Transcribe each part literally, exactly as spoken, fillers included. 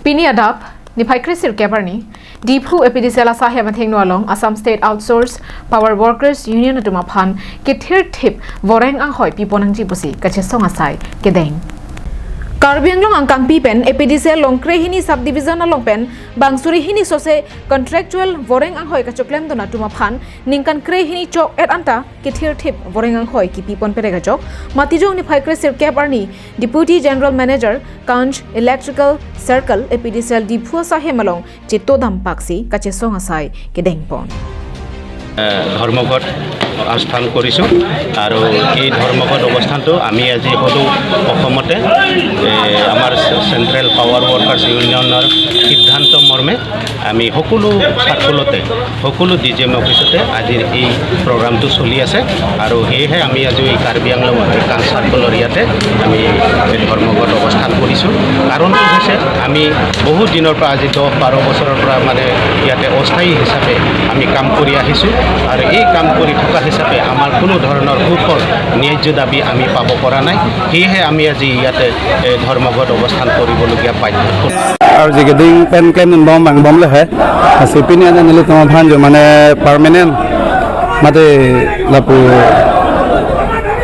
Pini adap, niphai kre sirkep arni, Diphu A P D C L asahem athengno along Assam State Outsource Power Workers Union atum aphan kethirthip voreng anghoi piponangji pusi kachesong asai kedeng. Karbi Anglong angkangpi pen A P D C L along krehini subdivision along pen bang suri hini sose contractual voreng anghoi kachoklemdun atum aphan ningkan krehini chok-et anta kethirthip voreng anghoi kipipon pere kachok Matijong niphai kre sirkep arni Deputy General Manager Kanch Electrical Circle A P D C L Diphu asahem along chetodam paksi kachesong asai kedengpon. এ, ধৰ্মঘট আস্থান কৰিছোঁ আৰু এই ধৰ্মঘট অৱস্থানটো আমি আজি সদৌ অসমতে এ, আমাৰ চেণ্ট্ৰেল পাৱাৰ ৱৰ্কাৰ্ছ ইউনিয়নৰ সিদ্ধান্ত মৰ্মে আমি সকলো চাৰ্কলতে সকলো ডি জি এম অফিচতে আজিৰ এই প্ৰগ্ৰামটো চলি আছে আৰু সেয়েহে আমি আজি এই কাৰ্বি আংলঙৰ এই কাঞ্চ চাৰ্কলৰ ইয়াতে আমি এই ধৰ্মঘট অৱস্থান কৰিছোঁ। কাৰণটো হৈছে আমি বহুত দিনৰ পৰা আজি দহ বাৰ বছৰৰ পৰা মানে ইয়াতে অস্থায়ী হিচাপে আমি কাম কৰি আহিছোঁ আৰু এই কাম কৰি থকা হিচাপে আমাৰ কোনো ধৰণৰ সুফল ন্যায্য দাবী আমি পাব পৰা নাই। সেয়েহে আমি আজি ইয়াতে এ, ধৰ্মঘট অৱস্থান কৰিবলগীয়া বাধ্য হ'ল। Arji keding pen klemdun bom bang bom le hai. Lasi pini anta nelitum aphan jo mane permanent mate lapu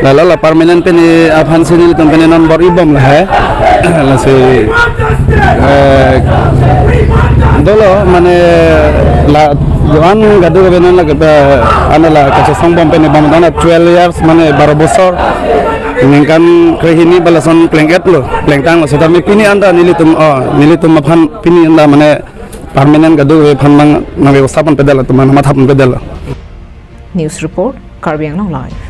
la la la permanent pini aphan si nelitum pini non bor-i bom le hai. Lasi eh, dolo mane la jo-an kadokave non la ke ana la kachesong bom pini bom dana twelve years mane baro bosor ningkan krehini ba lason pleng-et lo, plengtang lo, setame pini anta nelitum, oh, nelitum aphan pini anta mane permanent kadokave aphan mang nang bebosta pon pedal atum mang matha pon pedal. News report, Karbi Anglong Live.